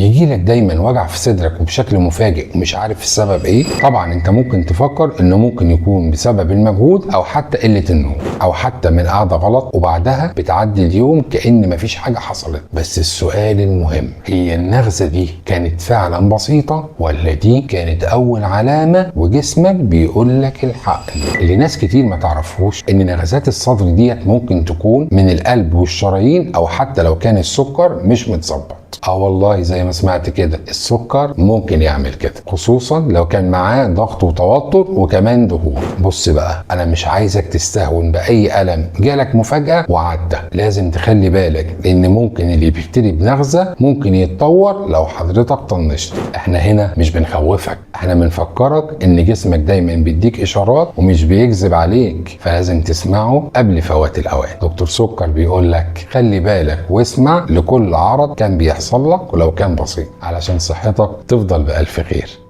بيجي لك دايما وجع في صدرك وبشكل مفاجئ ومش عارف السبب ايه؟ طبعا انت ممكن تفكر انه ممكن يكون بسبب المجهود او حتى قلة النوم او حتى من قعدة غلط، وبعدها بتعدي اليوم كأن مفيش حاجة حصلت. بس السؤال المهم، هي النغزة دي كانت فعلا بسيطة ولا دي كانت اول علامة وجسمك بيقول لك الحق؟ اللي ناس كتير ما تعرفوش ان نغزات الصدر ديت ممكن تكون من القلب والشرايين، او حتى لو كان السكر مش متظبط. والله زي ما سمعت كده، السكر ممكن يعمل كده، خصوصا لو كان معاه ضغط وتوتر وكمان دهون. بص بقى، انا مش عايزك تستهون باي الم جالك مفاجأة وعدى، لازم تخلي بالك لان ممكن اللي بيبتدي بنغزة ممكن يتطور لو حضرتك طنشت. احنا هنا مش بنخوفك، احنا بنفكرك ان جسمك دايما بيديك اشارات ومش بيكذب عليك، فلازم تسمعه قبل فوات الاوان. دكتور سكر بيقول لك خلي بالك واسمع لكل عرض كان بيحصل لك ولو كان بسيط، علشان صحتك تفضل بألف خير.